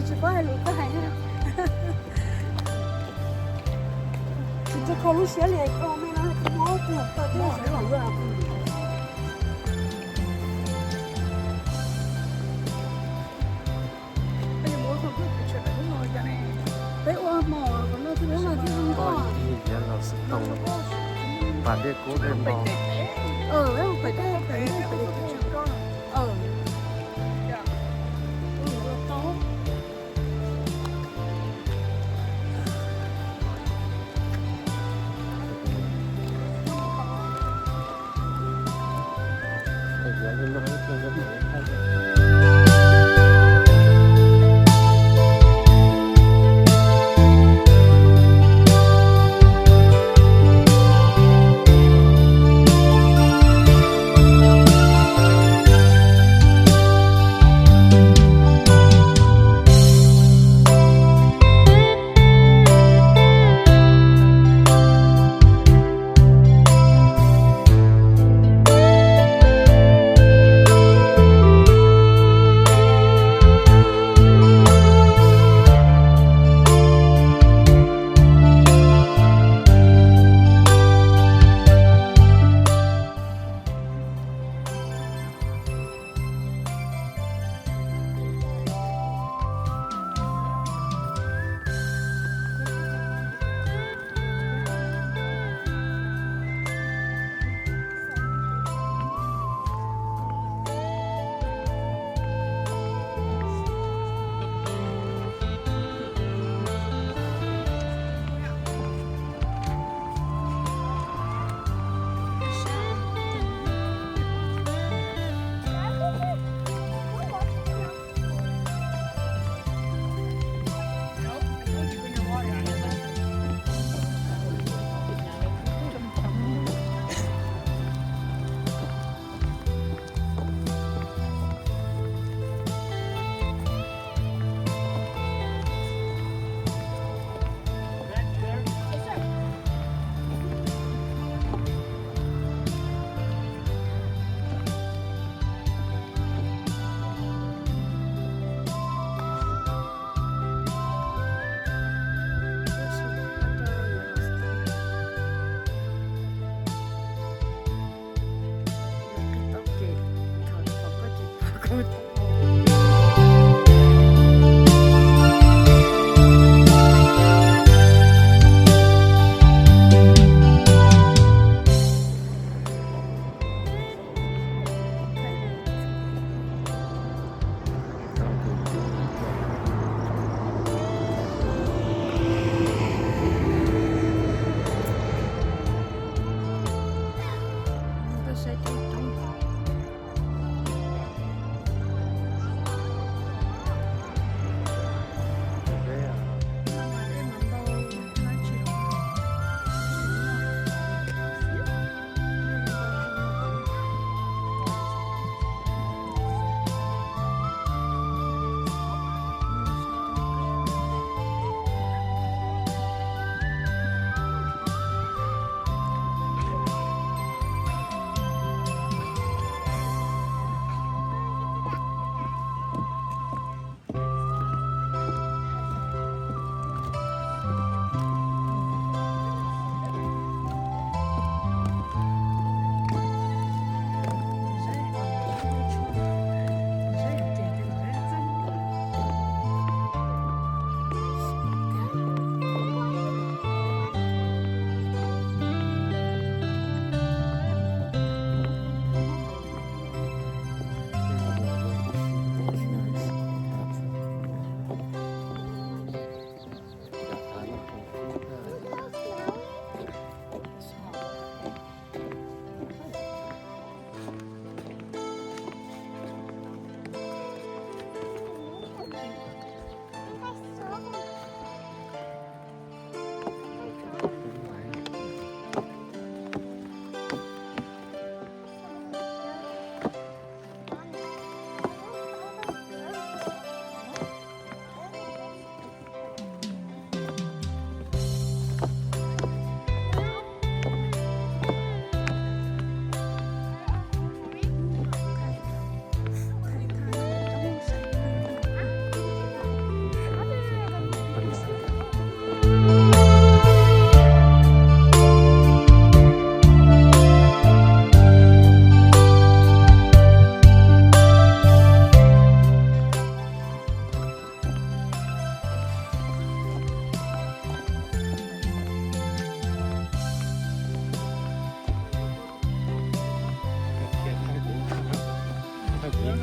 Tsis paub hais lus txawj hais na. Tsis tso kho lub siab li koj me no, tsis muab kuv tau tib los lawm. Peb ua hmo no twb lub no twb zoo nkauj. Pas dej kub dej npau.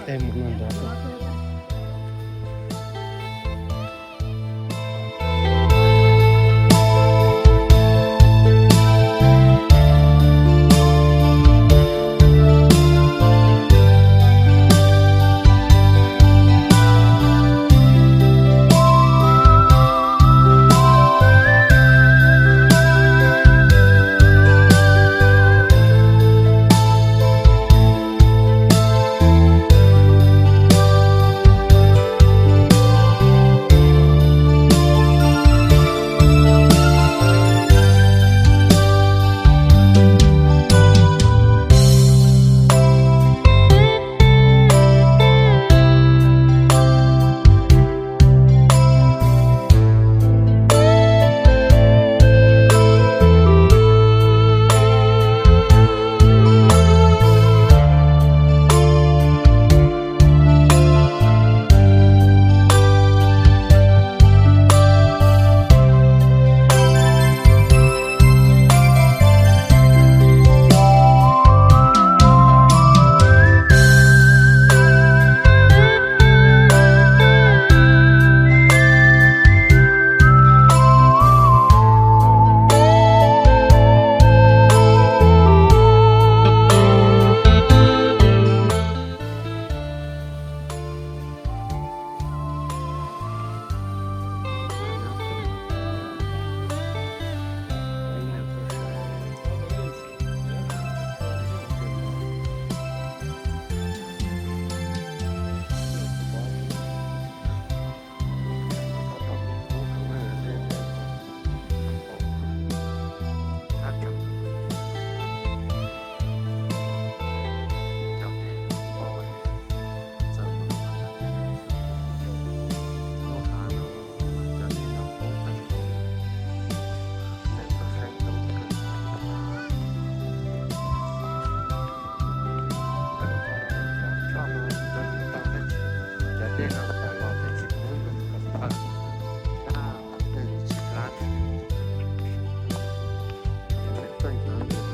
Tej mus no ntag.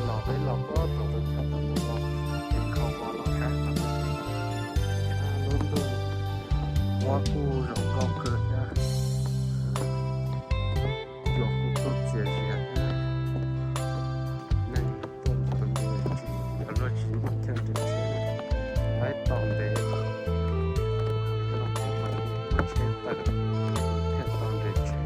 Los peb los pob thaum tus chaw tau mus los, ces nkhaus qos los saib tau, lub ntuj, huab kuj zoo nkauj kawg thiab, cua kuj tuaj txias zias thiab. Neeg tuaj ntau tsis yog luag tsis muaj chaw nres tsheb, laib tau ntev, muaj tsheb tawm thiaj tau nres tsheb.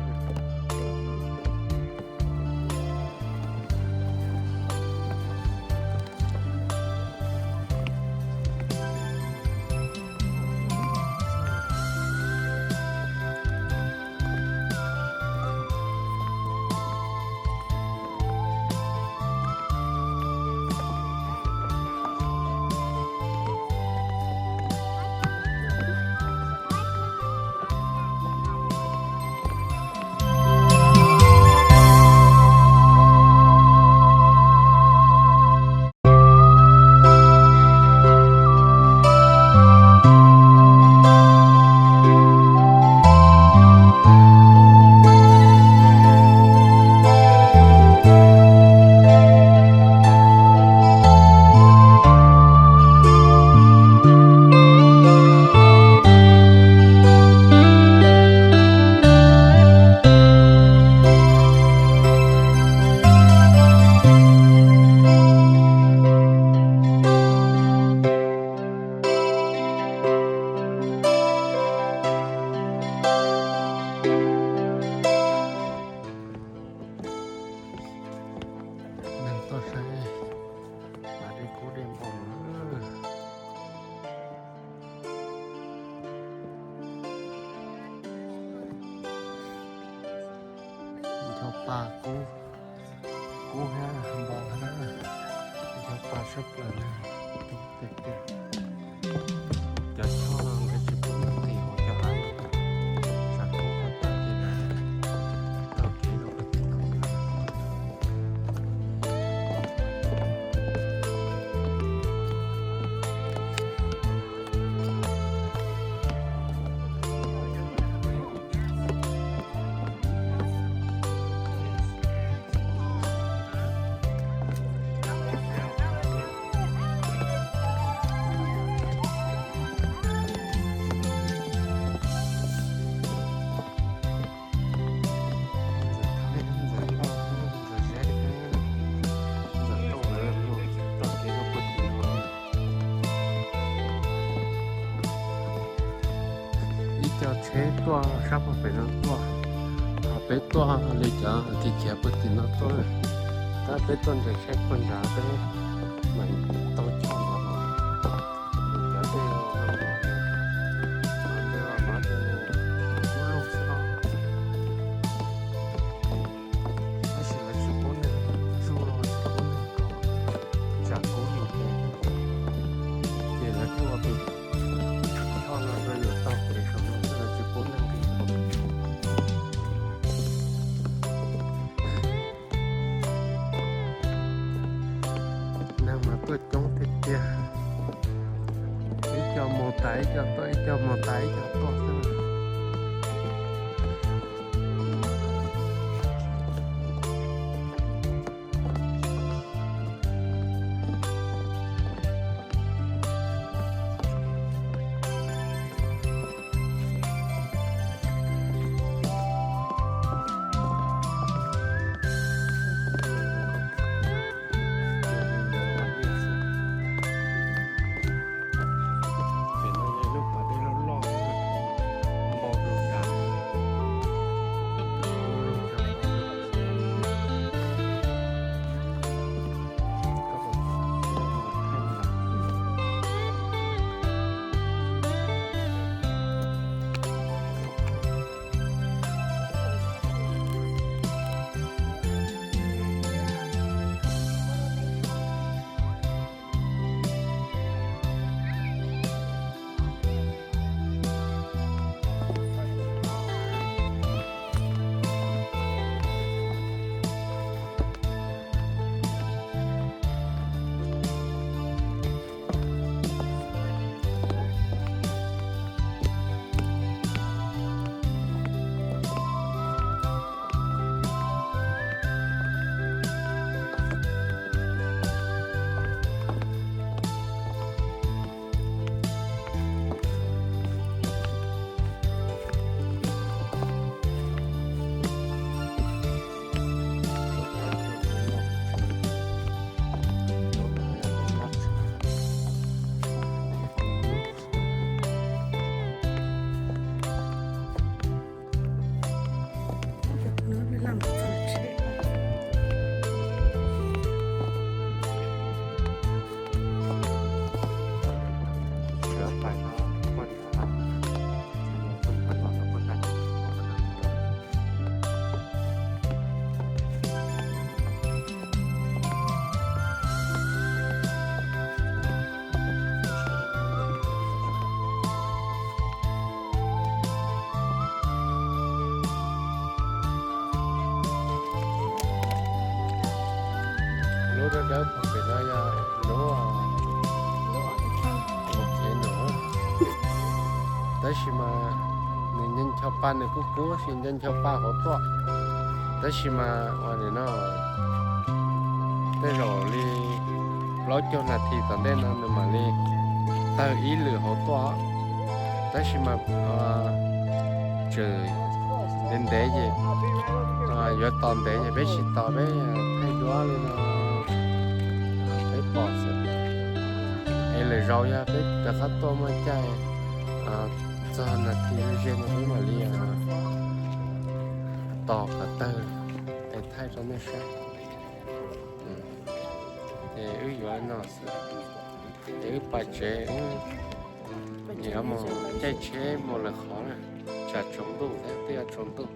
Neeg tuaj saib pas dej kub dej npau na. Ncho pas kub, kub thiab npau thiab, ncho pas sab plaws na. Tiag tiag, cov choj no nkawd tsis pub mus nqis hauv cov av no, tsam kub haj tag ces tau kev rau pem tim kub. Cov tsheb tuaj sab pem no tuaj, ho peb tuaj li cov khiav khiav puag tim no tuaj, tab peb tuaj nres tsheb puag nrad peb mam taug choj no los. Cov dej no, dej no mas ub lug xwb os. Tab sis lawv tsis pub neeg zuj, tsis pub neeg kom tsam kub yus ces, ces lawv thiaj ua tus choj no rau yus taug kev saum no xwb, lawv tsis pub neeg nqis. Neeg mas tuaj coob tiag tiag, ib co mus tas ib co tuaj, ib co mus tas ib co tuaj xwb. Pem no yog lub pas dej loj loj npau rau nrad. Lub dawb dawb pem no yog lub ua kev num, tab sis mas nws nco ncho pa, nws kuj kub sis nco ncho pa hauv tuaj, tab sis mas ua li no tej zaum li plaub caug nas this tom ntej no nws mam li tawg ib lwm hauv tuaj, tab sis mas tseem ntev ntev ces yuav tos ntev ces peb tsis tos, peb thaij duab li no peb pom xwb. Es lwm zaus yog peb rov qab tuaj muaj caij txog nas this ze no peb mam li tos kom tawg es thaij rau nej saib. Es wb yuav no xwb, es wb pais tsev, wb yuav mus caij tsheb mus lawm qhov na, tsam tsaus ntuj thiab, twb yuav tsaus ntuj.